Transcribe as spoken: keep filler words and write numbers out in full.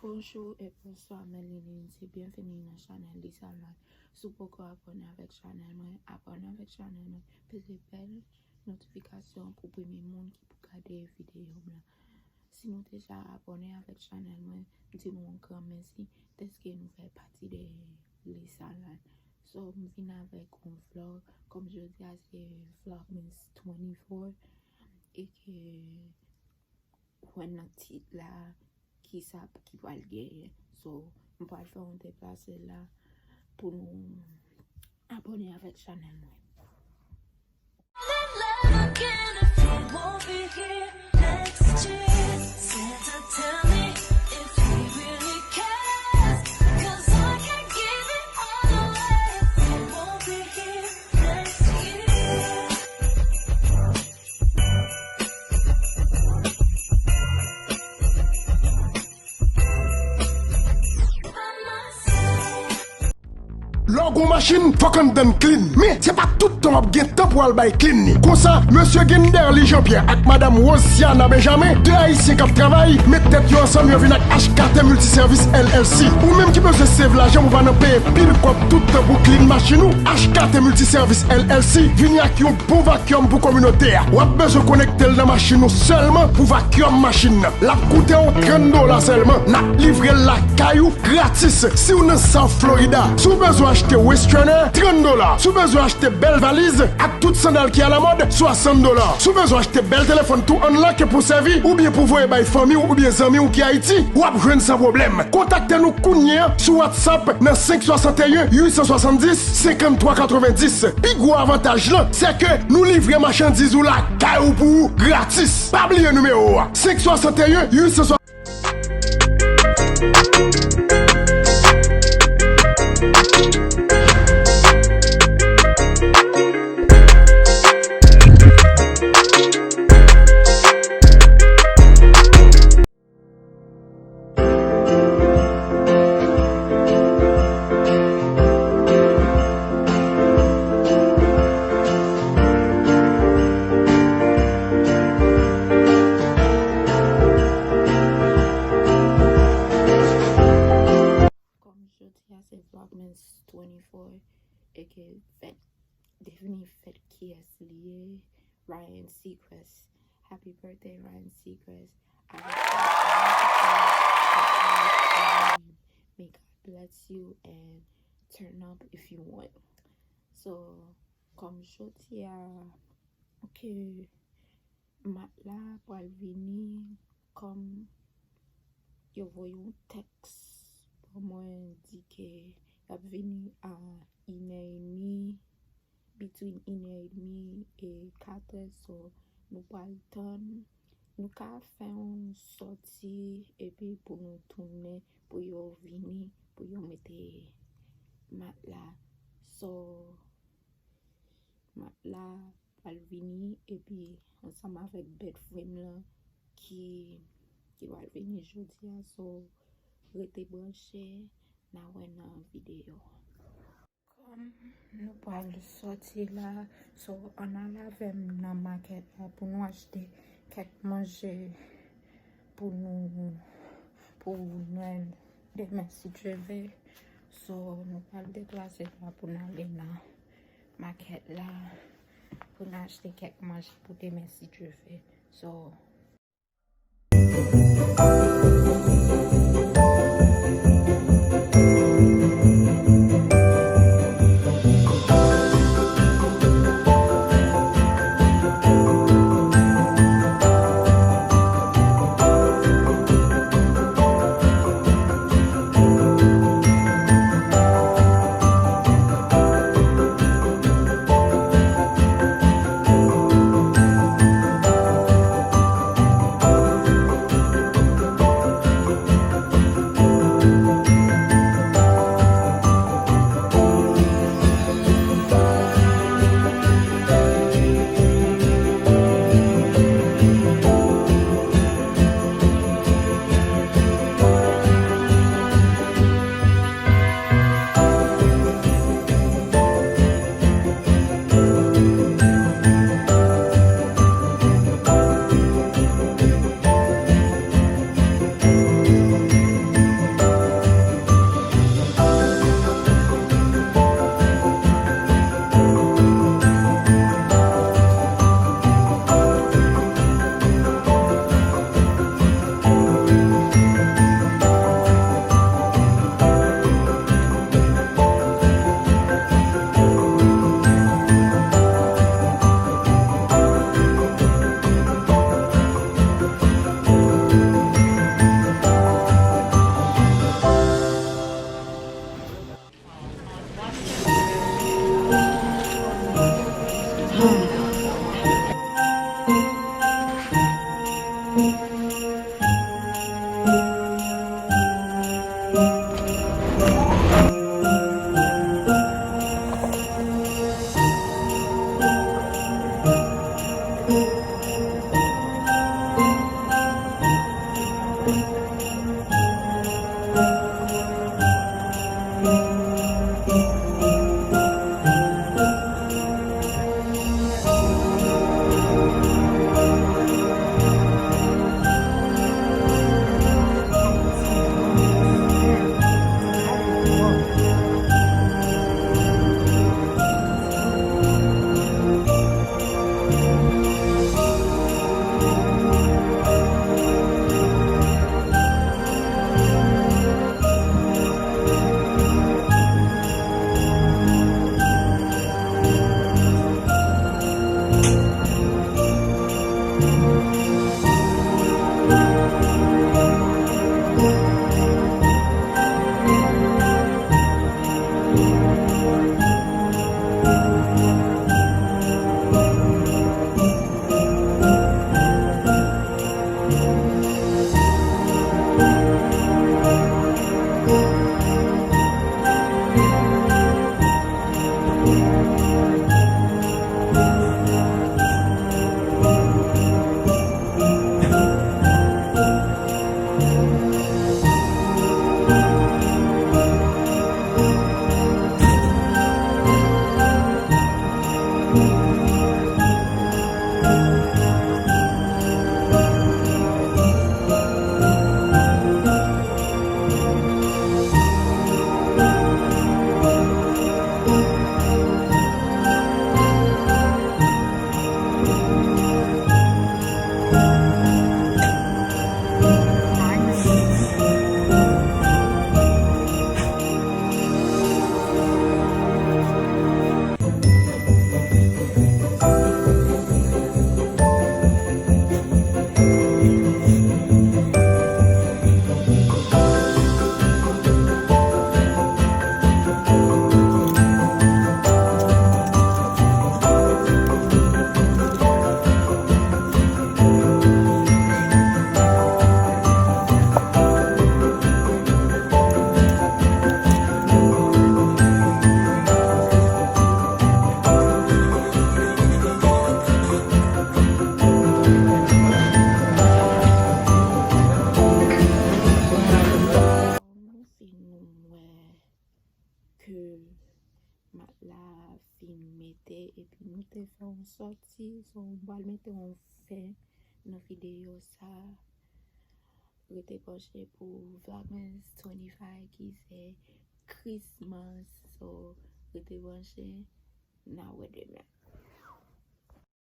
Bonjou e bonswa, mèt linite. Byenveni nan chanèl Lisa Live. Si w poko abòne avèk chanèl mwen, abòne avèk chanèl mwen. Peze bèl notifikasyon pou premye moun ki pou gade videyo m lan. Si nou deja abòne avèk chanèl mwen, m di nou yon gran mèsi dèske nou fè pati de Lisa Live. So, m vin avèk yon vlog. Kòm jodi a se Vlogmas twenty-four, e ke ou wè nan tit la, kisa ki pral genyen. So, m pral fè yon deplase la pou nou abòne avèk chanèl mwen. Lè w gen yon machin, fòk anndan l clean. Men, se pa tout tan w ap gen tan pou w al bay clean li. Konsa, mesye Genderly Jean-Pierre ak madanm Rosiana Benjamin, de Ayisyen k ap travay, met tèt yo ansanm, yo vin ak H K T Multiservice L L C. Ou menm ki bezwen save lajan pou w pa nan peye pil kòb tout tan pou clean machin ou, H K T Multiservice L L C vini ak yon bon vacuum pou kominote a. W ap bezwen konekte l nan machin ou sèlman pou vacuum machin nan. L ap koute w trant dola sèlman. N ap livre l lakay ou gratis. Si w nan South Florida, si w bezwen achte waist trainer, trant dola. Si w bezwen achte bèl valiz ak tout sandal ki alamòd, swasant dola. Si w bezwen achte bèl telefòn tou unlock pou sèvi, oubyen pou voye bay fanmi w oubyen zanmi w ki Ayiti, w ap jwenn san pwoblèm. Kontakte nou kounye a sou WhatsApp nan senk swasanteyen uit san swasanndis senkanntwa katrevenndis. Pi gwo avantaj lan, se ke nou livre machandiz ou lakay ou pou ou gratis. Pa bliye nimewo a, senk swasanteyen uit san swasanndis. Kòm jodi a se Vlogmas twenty-four, e ke fèt devni fèt kiyès li ye, Ryan Seacrest. Happy birthday, Ryan Seacrest. I wish you a wonderful birthday. May God bless you and turn up if you want. So, kòm jodi a, ok, Matla pral vini kòm yo voye yon tèks ban mwen, di ke y ap vini a inè edmi, between inè edmi e katè, so nou pral tann. Nou ka fè yon sòti epi pou nou tounen, pou yo vini, pou yo mete Matla. So, Matla pral vini epi ansanm avèk bèt frè m lan ki, ki pral vini jodi a. So, rete branche, n a wè nan videyo. Kòm nou pral sòti la, so, ann al avè m nan makèt la pou nou achte kèk manje pou nou, pou Nwèl demen, si Dye vle. So, nou pral deplase la pou n ale nan makèt la pou n achte kèk manje pou demen, si Dye vle. So, sòti. So, m pral mete yon fen nan videyo sa. Rete branche pou Vlogmas twenty-five ki se Christmas. So, rete branche. N a wè demen.